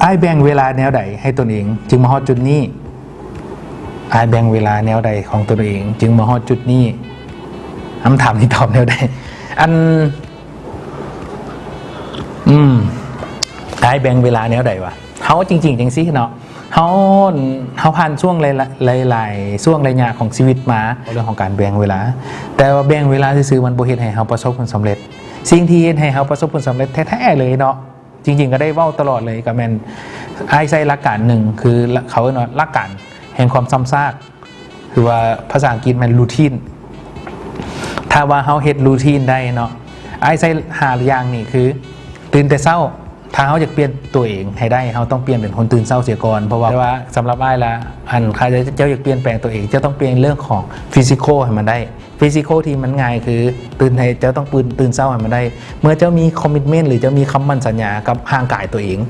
ອ້າຍແບ່ງເວລາແນວໃດໃຫ້ຕົນເອງຈຶ່ງມາຮອດຈຸດນີ້? ອ້າຍແບ່ງເວລາແນວໃດຂອງຕົນເອງຈຶ່ງມາຮອດຈຸດນີ້? ຄຳຖາມນີ້ຕອບແນວໃດ? ອັນ ອືມ ອ້າຍແບ່ງເວລາແນວໃດວະ? ເຮົາຈິງໆ ຈັ່ງຊີ້ເນາະ ເຮົາ ເຮົາຜ່ານຊ່ວງຫຼາຍໆ ຊ່ວງໄລຍະຂອງຊີວິດມາ ເລື່ອງຂອງການແບ່ງເວລາ ແຕ່ວ່າແບ່ງເວລາຊື່ໆ ມັນບໍ່ເຮັດໃຫ້ເຮົາປະສົບຜົນສຳເລັດ. ສິ່ງທີ່ເຮັດໃຫ້ເຮົາປະສົບຜົນສຳເລັດແທ້ໆ ເລີຍເນາະ ຈິງໆ ກໍໄດ້ເວົ້າຕະຫຼອດເລີຍ ກໍແມ່ນອ້າຍໃຊ້ຫຼັກການໜຶ່ງ ຄື ເຂົາເອີ້ນວ່າຫຼັກການແຫ່ງຄວາມຊ້ຳຊາກ ຄືວ່າພາສາອັງກິດແມ່ນ routine. ຖ້າວ່າເຮົາເຮັດ routine ໄດ້ເນາະ ອ້າຍໃຊ້ຫ້າຢ່າງນີ້ ຄື ຕື່ນແຕ່ເຊົ້າ ຖ້າເຮົາຢາກປ່ຽນຕົວເອງໃຫ້ໄດ້ ເຮົາຕ້ອງປ່ຽນເປັນຄົນຕື່ນເຊົ້າເສຍກ່ອນ ເພາະວ່າ ແຕ່ວ່າສຳລັບອ້າຍລະ ອັນ ຖ້າເຈົ້າຢາກປ່ຽນແປງຕົວເອງ ເຈົ້າຕ້ອງປ່ຽນເລື່ອງຂອງ physical ໃຫ້ມັນໄດ້. physical ທີ່ມັນງ່າຍຄື ຕື່ນໃຫ້ ເຈົ້າຕ້ອງຕື່ນ ຕື່ນເຊົ້າໃຫ້ມັນໄດ້. ເມື່ອເຈົ້າມີ commitment ຫຼື ເຈົ້າມີຄຳໝັ້ນສັນຍາກັບຮ່າງກາຍຕົວເອງ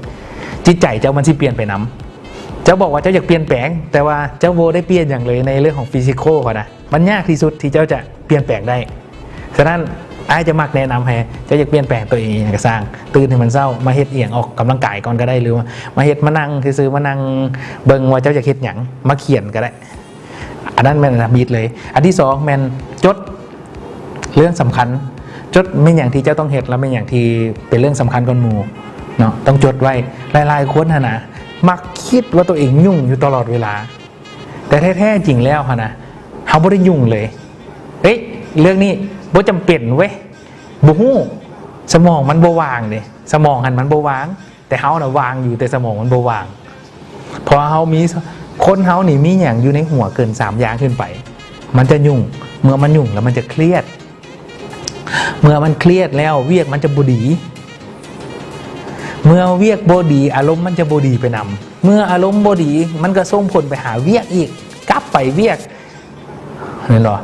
ຈິດໃຈເຈົ້າມັນຊິປ່ຽນໄປນຳ. ເຈົ້າບອກວ່າເຈົ້າຢາກປ່ຽນແປງ ແຕ່ວ່າເຈົ້າບໍ່ໄດ້ປ່ຽນຫຍັງເລີຍໃນເລື່ອງຂອງ physical ຫັ້ນນະ ມັນຍາກທີ່ສຸດທີ່ເຈົ້າຈະປ່ຽນແປງໄດ້. ສະນັ້ນ ອ້າຍຈະມັກແນະນຳໃຫ້ເຈົ້າຢາກປ່ຽນແປງຕົວເອງອີ່ຫຍັງກໍຊ່າງ ຕື່ນໃຫ້ມັນເຊົ້າ ມາເຮັດອີ່ຫຍັງອອກກຳລັງກາຍກ່ອນກໍໄດ້ ຫຼືວ່າມາເຮັດ ມານັ່ງຊື່ໆ ມານັ່ງເບິ່ງວ່າເຈົ້າຢາກເຮັດຫຍັງ ມາຂຽນກໍໄດ້. ອັນນັ້ນແມ່ນອັນດັບເລີຍ. ອັນທີສອງແມ່ນຈົດເລື່ອງສຳຄັນ ຈົດແມ່ນຫຍັງທີ່ເຈົ້າຕ້ອງເຮັດ ແລະ ແມ່ນຫຍັງທີ່ເປັນເລື່ອງສຳຄັນກ່ອນໝູ່ເນາະ ຕ້ອງຈົດໄວ້. ຫຼາຍໆຄົນຫັ້ນນະ ມັກຄິດວ່າຕົວເອງຫຍຸ້ງຢູ່ຕະຫຼອດເວລາ ແຕ່ແທ້ໆຈິງແລ້ວຫັ້ນນະ ເຮົາບໍ່ໄດ້ຫຍຸ້ງເລີຍ. ເອີຍ ເລື່ອງນີ້ບໍ່ຈຳເປັນເວີຍ ບໍ່ຮູ້ ສະໝອງມັນບໍ່ວ່າງເດ້ ສະໝອງຫັ້ນມັນບໍ່ວ່າງ ແຕ່ເຮົານະວ່າງຢູ່ ແຕ່ສະໝອງມັນບໍ່ວ່າງ. ເພາະເຮົາມີ ຄົນເຮົານີ້ມີຫຍັງຢູ່ໃນຫົວເກີນສາມຢ່າງຂຶ້ນໄປ ມັນຈະຫຍຸ້ງ. ເມື່ອມັນຫຍຸ້ງແລ້ວມັນຈະຄຽດ ເມື່ອມັນຄຽດແລ້ວວຽກມັນຈະບໍ່ດີ ເມື່ອວຽກບໍ່ດີ ອາລົມມັນຈະບໍ່ດີໄປນຳ. ເມື່ອອາລົມບໍ່ດີ ມັນກໍສົ່ງຜົນໄປຫາວຽກອີກ ກັບໄປວຽກ ແມ່ນບໍ່?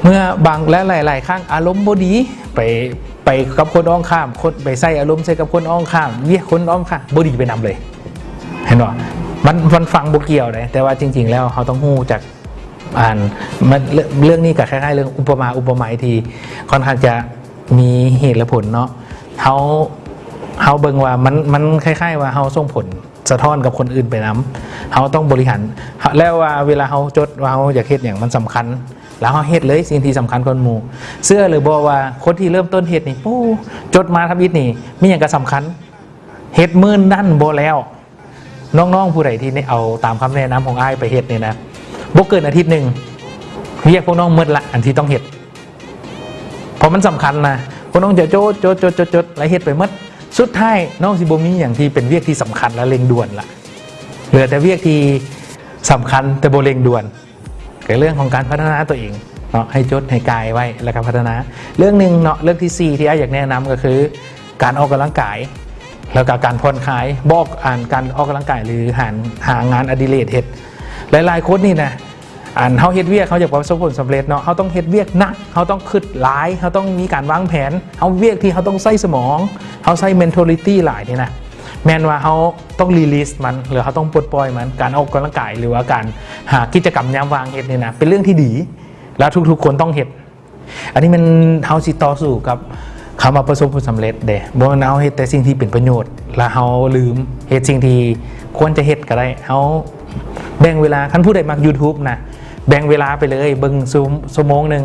ເມື່ອບາງ ແລະ ຫຼາຍໆຄັ້ງອາລົມບໍ່ດີ ໄປ ໄປກັບຄົນອ້ອມຂ້າມ ຄົນ ໄປໃສ່ອາລົມໃສ່ກັບຄົນອ້ອມຂ້າມ ວຽກຄົນອ້ອມຂ້າມບໍ່ດີໄປນຳເລີຍ ເຫັນບໍ່? ມັນ ມັນຟັງບໍ່ກ່ຽວເດ້ ແຕ່ວ່າຈິງໆແລ້ວເຮົາຕ້ອງຮູ້ຈັກ ອັນ ມັນ ເລື່ອງ ເລື່ອງນີ້ກໍຄ້າຍໆເລື່ອງອຸປະມາອຸປະໄມທີ່ຄ່ອນຂ້າງຈະມີເຫດແລະຜົນເນາະ. ເຮົາ ເຮົາເບິ່ງວ່າມັນ ມັນຄ້າຍໆວ່າເຮົາສົ່ງຜົນ ສະທ້ອນກັບຄົນອື່ນໄປນຳ. ເຮົາຕ້ອງບໍລິຫານ ແລ້ວວ່າເວລາເຮົາຈົດວ່າເຮົາຢາກເຮັດຫຍັງມັນສຳຄັນ ແລ້ວເຮົາເຮັດເລີຍສິ່ງທີ່ສຳຄັນກ່ອນໝູ່. ເຊື່ອຫຼືບໍ່ວ່າຄົນທີ່ເລີ່ມຕົ້ນເຮັດນີ້ ໂອ້ ຈົດມາທຳອິດນີ້ ມີຫຍັງກໍສຳຄັນ ເຮັດມື້ນັ້ນບໍ່ແລ້ວ. ນ້ອງໆຜູ້ໃດທີ່ເອົາຕາມຄຳແນະນຳຂອງອ້າຍໄປເຮັດນີ້ນະ ບໍ່ເກີນອາທິດໜຶ່ງ ວຽກພວກນ້ອງໝົດລະ ອັນທີ່ຕ້ອງເຮັດ ເພາະມັນສຳຄັນນະ. ພວກນ້ອງຈະຈົດ ຈົດ ຈົດ ຈົດ ແລ້ວເຮັດໄປໝົດ ສຸດທ້າຍນ້ອງຊິບໍ່ມີຫຍັງທີ່ເປັນວຽກທີ່ສຳຄັນ ແລະ ເລັ່ງດ່ວນລະ ເຫຼືອແຕ່ວຽກທີ່ສຳຄັນແຕ່ບໍ່ເລັ່ງດ່ວນ. ກໍເລື່ອງຂອງການພັດທະນາຕົວເອງເນາະ ໃຫ້ຈົດໃຫ້ກາຍໄວ້ ແລ້ວກໍພັດທະນາ. ເລື່ອງໜຶ່ງເນາະ ເລື່ອງທີສີ່ທີ່ອ້າຍຢາກແນະນຳກໍຄື ການອອກກຳລັງກາຍ ແລ້ວກໍການຜ່ອນຄາຍ. ບໍ່ ອັນ ການອອກກຳລັງກາຍ ຫຼື ຫາ ຫາງານອະດິເລກເຮັດ. ຫຼາຍໆຄົນນີ້ນະ ອັນ ເຮົາເຮັດວຽກ ເຮົາຢາກປະສົບຜົນສຳເລັດເນາະ ເຮົາຕ້ອງເຮັດວຽກໜັກ ເຮົາຕ້ອງຄິດຫຼາຍ ເຮົາຕ້ອງມີການວາງແຜນ ເຮົາວຽກທີ່ເຮົາຕ້ອງໃຊ້ສະໝອງ ເຮົາໃຊ້ mentality ຫຼາຍນີ້ນະ ແມ່ນວ່າເຮົາຕ້ອງ release ມັນ ຫຼື ເຮົາຕ້ອງປົດປ່ອຍມັນ. ການອອກກຳລັງກາຍ ຫຼືວ່າການຫາກິດຈະກຳຍາມວ່າງເຮັດນີ້ນະ ເປັນເລື່ອງທີ່ດີ ແລ້ວທຸກໆຄົນຕ້ອງເຮັດ. ອັນນີ້ແມ່ນເຮົາຊິຕໍ່ສູ້ກັບຄຳວ່າປະສົບຜົນສຳເລັດເດ້ ບໍ່ແມ່ນເຮົາເຮັດແຕ່ສິ່ງທີ່ເປັນປະໂຫຍດ ແລ້ວເຮົາລືມເຮັດສິ່ງທີ່ຄວນຈະເຮັດກໍໄດ້. ເຮົາແບ່ງເວລາ ຄັນຜູ້ໃດມັກ YouTube ນະ ແບ່ງເວລາໄປເລີຍ ເບິ່ງຊົ່ວ ຊົ່ວໂມງໜຶ່ງ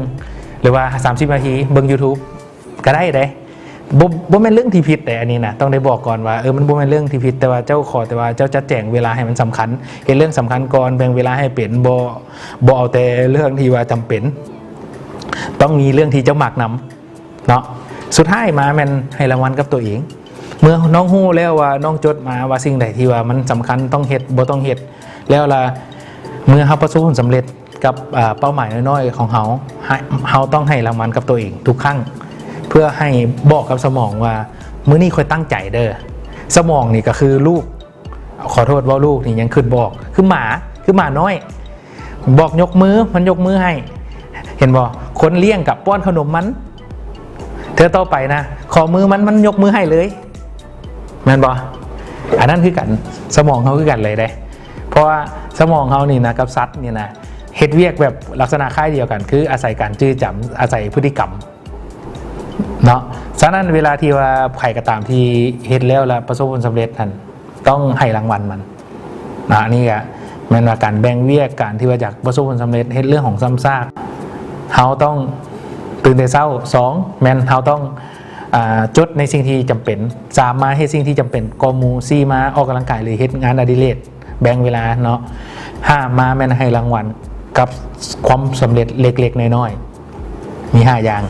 ຫຼືວ່າສາມສິບນາທີ ເບິ່ງ YouTube ກໍໄດ້ເດ້. ບໍ່ ບໍ່ແມ່ນເລື່ອງທີ່ຜິດເດ້ ອັນນີ້ນະ ຕ້ອງໄດ້ບອກກ່ອນວ່າ ເອີ ມັນບໍ່ແມ່ນເລື່ອງທີ່ຜິດ ແຕ່ວ່າເຈົ້າ ຂໍແຕ່ວ່າເຈົ້າຈັດແຈງເວລາໃຫ້ມັນສຳຄັນ ເຮັດເລື່ອງສຳຄັນກ່ອນ ແບ່ງເວລາໃຫ້ເປັນ ບໍ່ ບໍ່ເອົາແຕ່ເລື່ອງທີ່ວ່າຈຳເປັນ ຕ້ອງມີເລື່ອງທີ່ເຈົ້າມັກນຳເນາະ. ສຸດທ້າຍມາແມ່ນໃຫ້ລາງວັນກັບຕົວເອງ. ເມື່ອນ້ອງຮູ້ແລ້ວວ່າ ນ້ອງຈົດມາວ່າສິ່ງໃດທີ່ວ່າມັນສຳຄັນ ຕ້ອງເຮັດ ບໍ່ຕ້ອງເຮັດ ແລ້ວລະ ເມື່ອເຮົາປະສົບຜົນສຳເລັດ ກັບ ເອີ ເປົ້າໝາຍນ້ອຍໆຂອງເຮົາ ໃຫ້ ເຮົາຕ້ອງໃຫ້ລາງວັນກັບຕົວເອງທຸກຄັ້ງ ເພື່ອໃຫ້ບອກກັບສະໝອງວ່າ ມື້ນີ້ຂ້ອຍຕັ້ງໃຈເດີ້. ສະໝອງນີ້ກໍຄືລູກ ຂໍໂທດ ເວົ້າລູກນີ້ຍັງຄິດບໍ່ອອກ ຄືໝາ ຄືໝານ້ອຍ ບອກຍົກມື ມັນຍົກມືໃຫ້ ເຫັນບໍ່? ຄົນລ້ຽງກໍປ້ອນເຂົ້າໜົມມັນ ເທື່ອຕໍ່ໄປນະ ຂໍມືມັນ ມັນຍົກມືໃຫ້ເລີຍ. ແມ່ນບໍ່? ອັນນັ້ນຄືກັນ ສະໝອງເຮົາຄືກັນເລີຍເດ້ ເພາະວ່າສະໝອງເຮົານີ້ນະ ກັບສັດນີ້ນະ ເຮັດວຽກແບບລັກສະນະຄ້າຍດຽວກັນ ຄືອາໄສການຈື່ຈຳ ອາໄສພຶດຕິກຳເນາະ. ສະນັ້ນເວລາທີ່ວ່າໃຜກໍຕາມທີ່ເຮັດແລ້ວ ແລ້ວປະສົບຜົນສຳເລັດຫັ້ນ ຕ້ອງໃຫ້ລາງວັນມັນນະ. ອັນນີ້ກະແມ່ນວ່າການແບ່ງວຽກ ການທີ່ວ່າຢາກປະສົບຜົນສຳເລັດ ເຮັດເລື່ອງຂອງຊ້ຳຊາກ ເຮົາຕ້ອງຕື່ນແຕ່ເຊົ້າ. ສອງ ແມ່ນເຮົາຕ້ອງ ອ່າ ຈົດໃນສິ່ງທີ່ຈຳເປັນ. ສາມ ມາເຮັດສິ່ງທີ່ຈຳເປັນກ່ອນໝູ່. ສີ່ ມາອອກກຳລັງກາຍ ຫຼື ເຮັດງານອະດິເລກ ແບ່ງເວລາເນາະ. ຫ້າ ມາແມ່ນໃຫ້ລາງວັນກັບຄວາມສຳເລັດເລັກໆນ້ອຍໆ. ມີຫ້າຢ່າງ